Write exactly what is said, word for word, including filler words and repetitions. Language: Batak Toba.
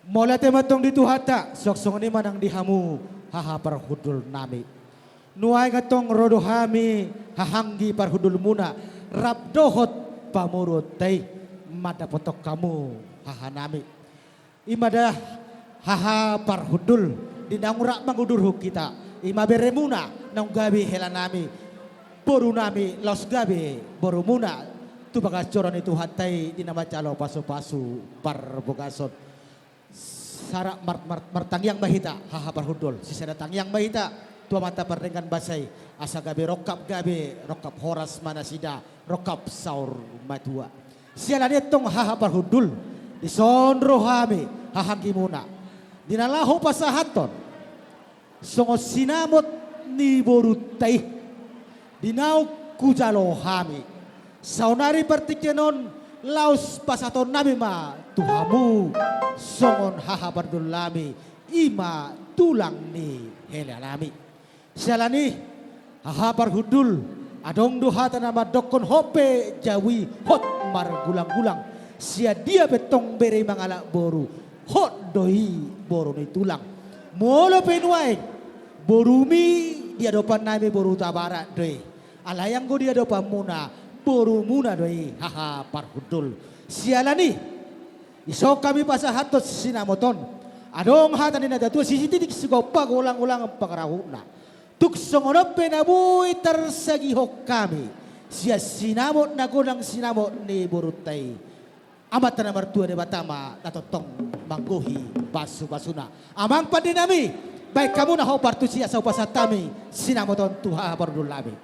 Mauliate ma antong di Tuhanta, suang songon i ma nang di hamu haha parhundul nami. Nuaeng antong ro do hami haha anggi parhundul muna, rap dohot pamoruonta i, mandapothon hamu haha nami. I ma da haha parhundul, di naung rap mangudurhon hita, i ma beremuna naung gabe hela nami, boru nami laos gabe boru muna, tu bagas joro ni Tuhanta i di na manjalo pasu-pasu parbogason. Sahat mar-, mar-, martangiang ma hita haha parhundul, sisada tangiang ma hita tu Amanta Pardenggan Basa i, asa gabe rongkap, gabe rongkap horas ma nasida, rongkap saur matua. Siala ni i antong haha parhundul, dison ro hami haha anggi muna, di na laho pasahathon songon sinamot ni borunta i, di naung hujalo hami. Saonari partingkian on laos pasahaton nami ma tu hamu songon haha parhundul nami, i ma tulang ni hela nami. Siala ni i, haha parhundul, adong do hata na mandokkon: Hot pe jabu i hot margulang-gulang, sian dia pe antong bere i mangalap boru, hot do i boru ni tulang. Molo pe nuaeng borumi di adopan nami boru Hutabarat do i, alai anggo di adopan muna boru muna do i haha parhundul. Siala ni i, dison hami pasahathon sinamot on. Adong hata ni na tatua: sisititik sigompa, golang-golang pangarahutna. Tung songon on pe na boi tarsagihon hami sian sinamot na godang, sinamot ni borunta i, Amanta na martua Debata ma na tongtong manggohi pasu-pasuna. Amang pande nami, baen hamu na hombar tusi asa hupasahat hami sinamot on tu haha parhundul nami.